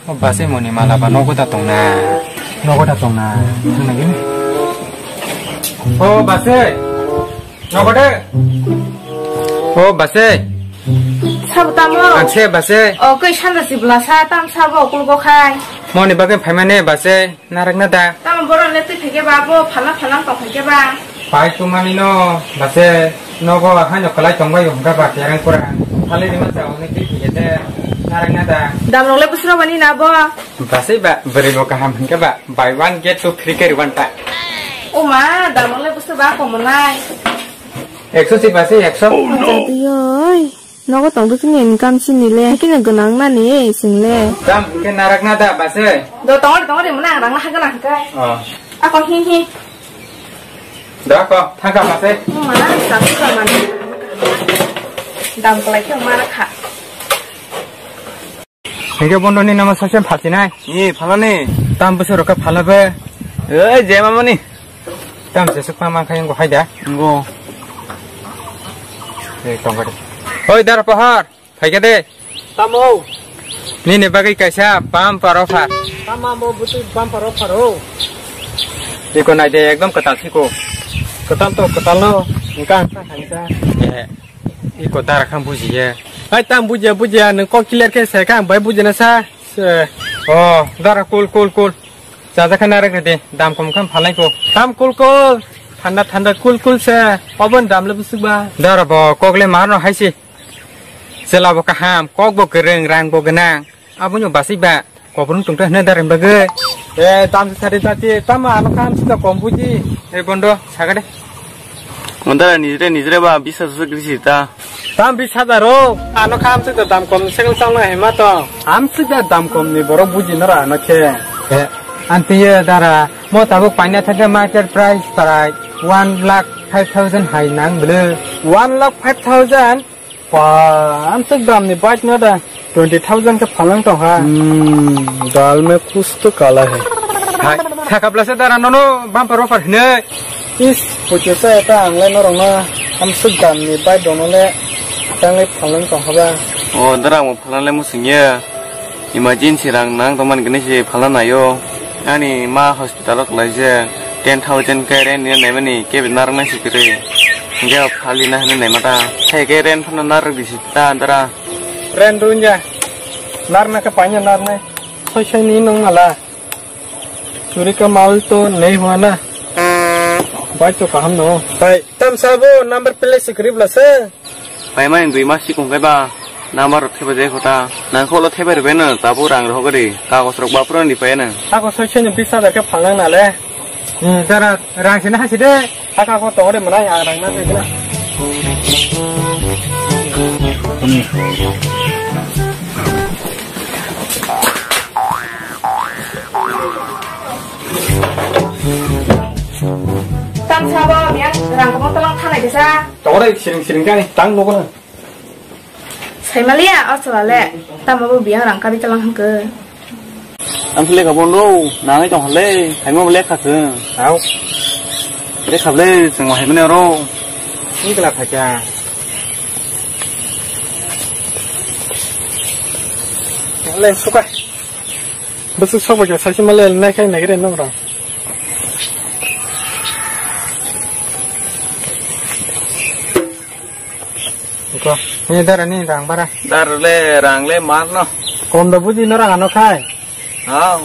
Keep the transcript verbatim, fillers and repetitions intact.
O base moni mala ba nogo da tongna. Nogo da tongna. Thangna gini. O base. Nogo de. O base. Sabo tamo. Ang se base. O koi sanda si bla sa tam sabo kulgo khai. Moni bagwi phaimane base. Narakna da. Tamo borok le twi phaikhe ba, bo phalna phalna tong phaikhe ba. Pai tumani no, base, nogo haino kwlai tongbai hwnka ba, kereng kura. Thali rima sa hwnwi twi phaikhe de, narakna da. Damrok le busro bani na bo. Base ba, bwrwi bo kaham hwnka ba, buy one get two free carry one ta. O ma, damrok le busro ba komonai. Ekso si base, ekso. Oh no. Oi. Nogo tong dukini income sini le, hakhe no gwnang mani sing le. Tam ke narak na da base. Do tongori tongori muna ang rang hagana hangke. Oh. Ako hi hi. Da ko, thaka base. Mana sa sa mani. Dam kalai ke mara kha. Hingke bondo ni nama sasem phaltinai. Ni phalani. Tam bwswk rok khe phala be. Oi, je mamani. Tam jesuk ma mankha yango haida. Ngo. Ei, tongkha de. Oi, Dara Pohor, phaikha de. Tamo. Nini bagwi kaisa bumper offer. Tamo bo butu bumper offer o. Iko nai de, ekdom kwtal siko. Kwtal to, kwtal no. Engka, engka, engka. Eh. Iko dara khan bujiya. Hai tam bujiya, bujiya, nwng kok clear khe sai kha, ang bai bujina sa. Se. Oh, dara cool, cool, cool. Chajakha narwk rwdi, dam kom khan phalai ko. Tam cool, cool. Thanda, thanda, cool, cool se. Obon dam le busuk ba. Dara bo kok le marno haisi. Chwla bo kaham, kok bo kwrwng, rang bo gwnang. Aboni basai ba. Kobrung tongkha hwnwi darem bagwi. Eh, tam sari tati, tamo ano kam sida kom buji. Eh, bondo, sagade. Mandara nijre nijre ba bis hajar suk risi ta. Tam bis hajar o, ano kam sida dam kom sekal chang na hema to. Am sida dam kom ni borok buji nara ano khe. Eh, antiye dara, mo tabuk paina thangkhe market price parai one lakh five thousand hai nang bwle. One lakh five thousand? Pa, amsuk dam ni bike no da twenty thousand khe phalang tong ha. Hmm, dal mein kuch to kala hai. Hai, thaka blasa dara nono bumper offer hine. Is, pucho sa eta ang le norong na amsuk dam ni bike dono le tang le phalang tong ha ba. O, dara mo phalang le musing ye. Emergency rang nang tongmani kini si phalna naio. Ani ma hospital o kwlaijak, ten thousand khe rent ni naimani kebo narwknai si kwrwi. Hingke phalina hwnwi naima ta. Hai khe rent phano narwk di si ta dara. Rent rwngya. Narwkna khe paina narwknai. Soi soi ni nung mala. Churi ka mal to nei hua na. Bai to kaham no. Hai, tam sabo number plate si kwrwi bla se. Paimani dui mas sikung khe ba number rok thaiba jai kho ta. Nangkho lo thaibai rwbaino tabuk rang rohor gari. Kagos rok baphuru ni paiyano. Kagos soi soi ni bis hajar khe phalnang nale. Hmm, dara rang sini hasi de. Kaka ko tongre mwnai ang rang na de. Tam sabo biang rang ko talang thanai de sa. Tongre siring siring kani tang nogo na. Saimaliya o chwla le, tamo bo biyang rang kari talang hwnkhe. Ang lekha bondo, nangwi tong hale, saima bo lekha se. Au. Lekha le, chwng hai mane oro. Ni kla phaikha. Le suka. Bwswk sok bai kha, saisi ma le nai khai nai re nong rang. Ko, ni dara ni rang bara. Dar le rang le mar no. Kom da buji no rang ano khai. Hao.